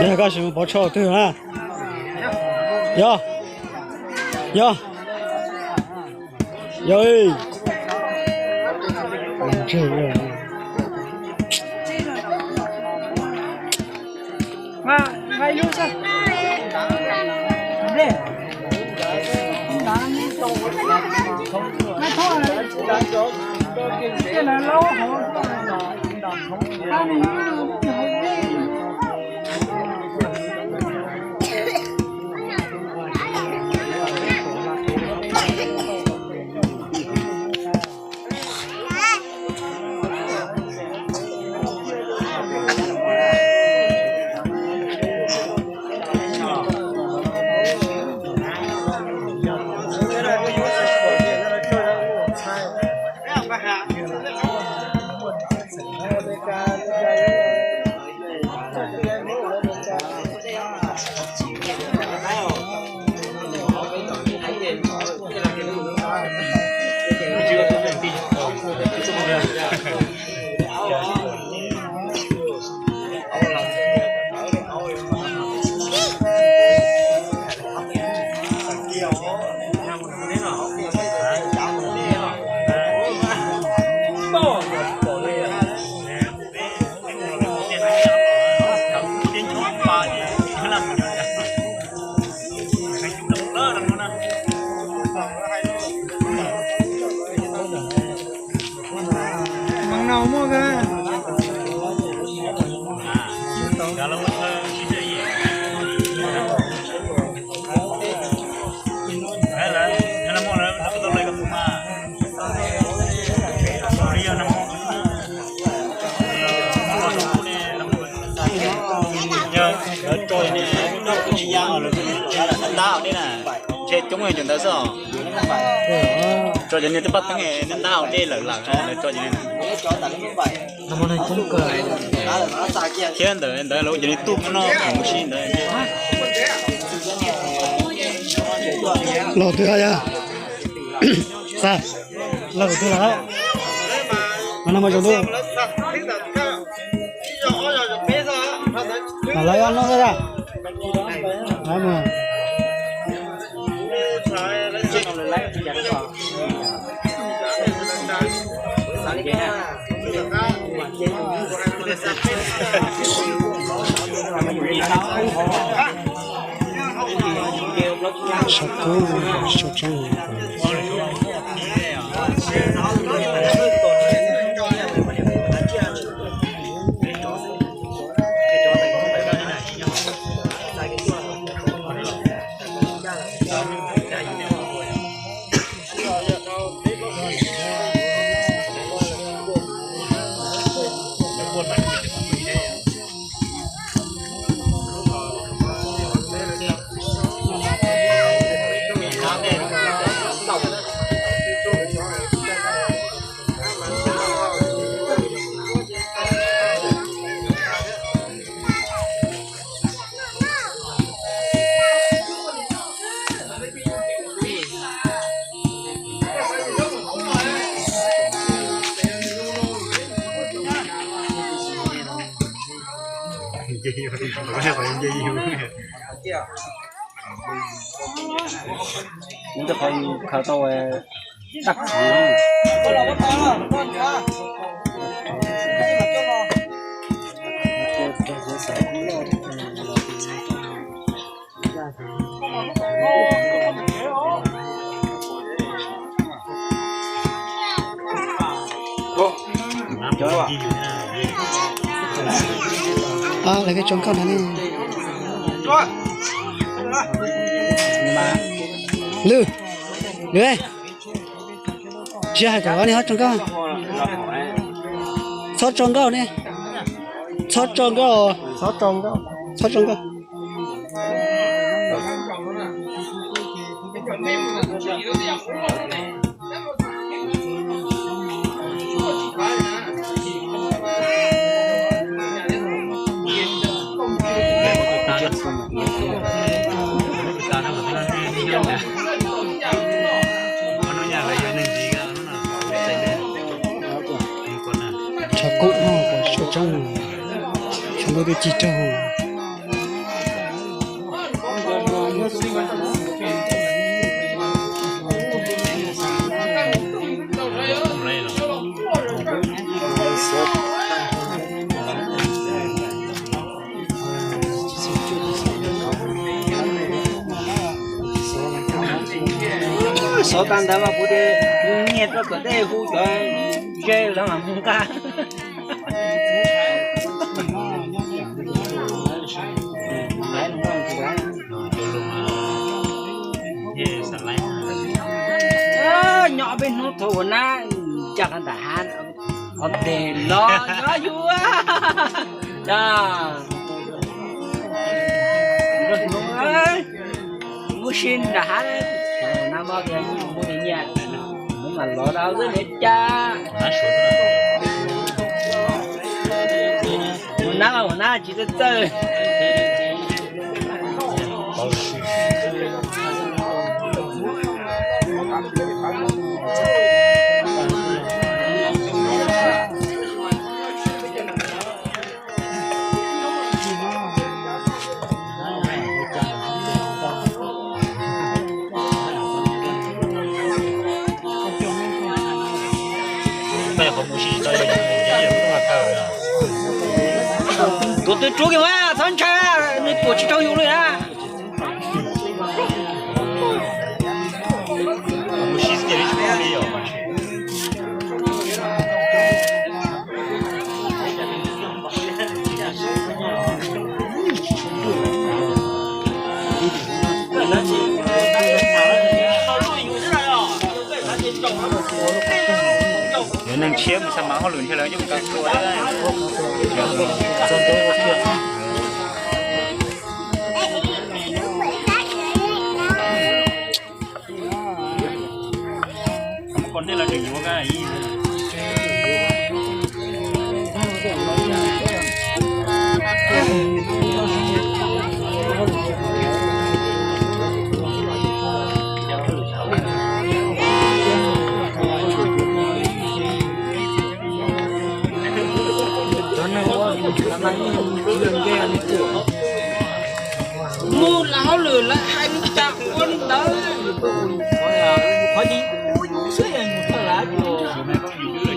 Yog koj tsis mus pov tsho twg na? Yog, yog, yog. Mas no muaj ka. Lawv tso ne, lawv tsis ya os, lawv ntab ne na. Ntshe coob cov ntawd xwb os. Tso cov niag twb paj teeb ntab dej lawm lawm, lawv tso cov niag. Thiab ntawd ntawd lawv ua cov niag tub noj khoom ua si ntawd. Los twg yog? Xav los twg lawm? Mas no mas zoo ntuj. Mas lawv noj xwb. Sab kub sab tseeb. Kuv rau qhov yus khaws tau tag kis. Lawv peb tso nkauj no ne. Lwm, Lwm, tsis hais kom ob niag ho tso nkauj. Txhob tso nkauj ne. Txhob tso nkauj. Txhob tso nkauj. Tshav kub no, tshav tseeb, tshav ntuj twb cig raug. Xov tag ntawd mas kuv tias nyiag tuaj tom tej hu cov ze lawv mam mus nqa. Nyob peb hnub thaum ua nab ncaj qab ntam hav, qhov tes los nyob yuav. Muab sib nram hav, nab mob tias muab nyiaj, muab mam los rau wb niam cas. Mus nab mas mus nab tsis txawj txawj. Tus twg rub kiag mas txhob ntshai, nws tuam tsis raug yus li na. Yuav neeg tshiab mus xa mas hauj lwm nrhiav lawv coj mus kaw tua. Mus lawv hauj lwm lawv hais lus cas ua li ntawd. Qhov yus ua yus xwb yus thawj lawv.